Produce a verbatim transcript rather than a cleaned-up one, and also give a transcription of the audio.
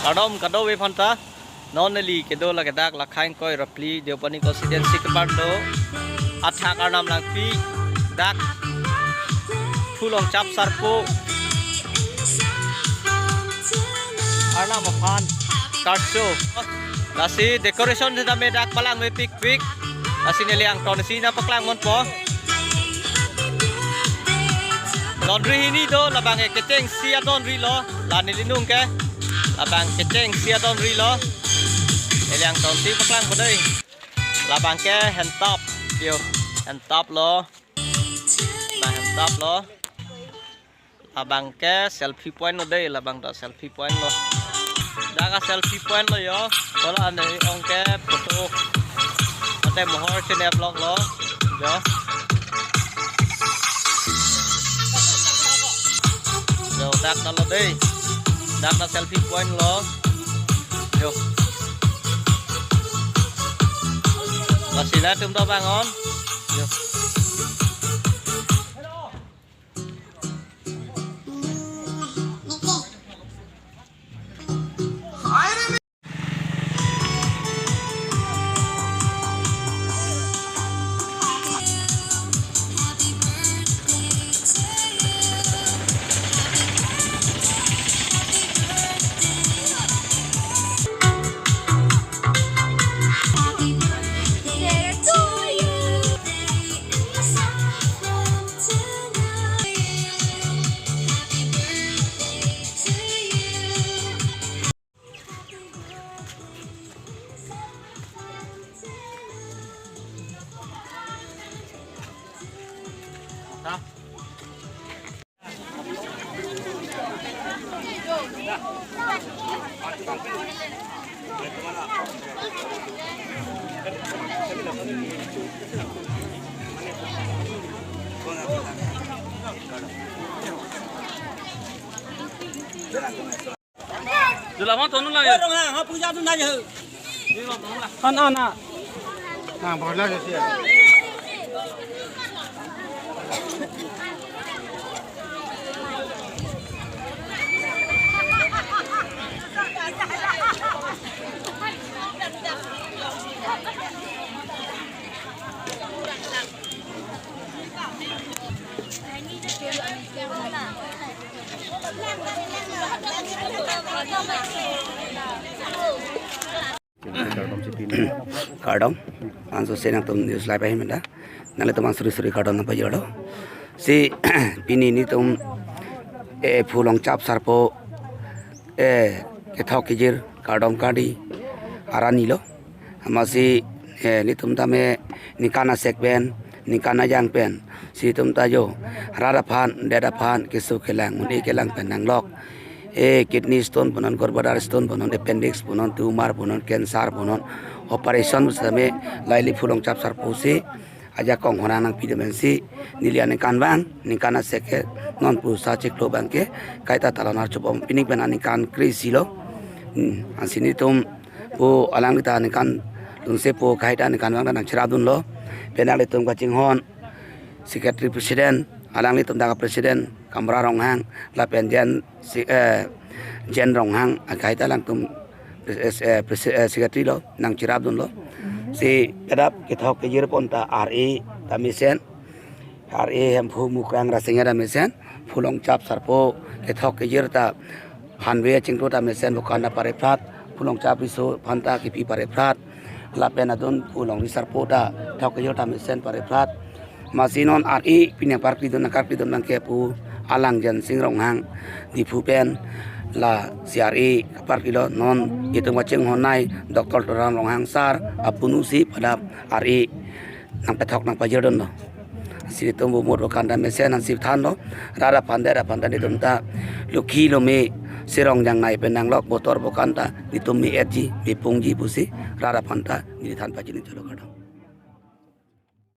Kardom kadokave aphanta. Non neli kedo lake dak Lakha ingkoi ra phli Deopani constituency kepar do. Athak Arnam Langpi, dak Phu Longchap Sarpo Arnam aphan karcho. Lasi decoration sitame dak palangve pikpik. Lasi neli angton si nangpaklang ponpo. Donri hini do, labang ke kechengsi adonri lo, la neli nung ke. Labang kechengsi adonri lo. Neli angton si paklang po dei. Labang ke hentap, yo, hentap lo. Labang hentap lo. Labang ke selfie point lo dei, labang ta selfie point lo. Dak a selfie point lo yo. Kola ane ong ke photo. Mate mohor chene vlog lo. Yo. Yo, dak ta lo dei. Dak ta selfie point lo. Yo. Lasi nangtum ta vang-on. Yo. Dula mo tonu lang ya. Orang ha puja tu nanya. An an a. Nang bola ya siya. Kardom, anso se nangtum news live ahin menda. Nanglitum an suri suri kardom nangpajirlo. Si pini netum, eh, Phu Longchap Sarpo, eh, kethok kejir kardom kadi arni lo. Amatsi, eh, netum tame ningkan asek pen, ningkan ajang pen, si netum ta jo rat aphan, det aphan, keso kelang, un-e kelang pen nanglok. Eh, kidney stone punon, gallbladder stone punon, appendix punon, tumor punon, cancer punon, operation sitame laili Phu Longchap Sarpo si ajakong honang nangpi dam pensi neli aningkanvang, ningkan asek ke non pusa chiklo abang ke kaita ta lonar chupom, pini pen aningkan kre-isi lo. Hmm, ansi netum pu alangli ta aningkan dunse pu kaita aningkanvang ta nangcherap dunlo. Pen nanglitum kachinghon Secretary President, alanglitum dak President Kamra Ronghang, lapen Jen si, eh, Jen Ronghang, akaita alangtum, eh, eh, presi-, eh, Secretary lo, nangcherap dunlo. Si kedap kethok kejir pon ta R A ta mesen, R A Hemphu Mukrang Rasinja ta mesen, Phu Longchap Sarpo kethok kejir ta hanve chingru ta mesen bukan ta pareprat, Phu Longchap Riso aphan ta kipi pareprat, lapen adun Phu Longri Sarpo ta kethok kejir ta mesen pareprat. Amatsi non R A pini aparkli dun, nangkarkli dun abang ke pu alang Jensing Ronghang Diphu pen, lasi R A kaparkli lo, non itum kachinghon nei Doctor Tuliram Ronghang sir apunu si padap R A nangpathok nangpajir dunlo. Si netum bumut bukan ta mesen ansi thanlo, rat aphan det aphan ta netum ta lukhi lome, serong jangnei pen nanglok, botor bukan ta netum me-etji, mepungji pusi rat aphan ta neli than pachini cholo kardom.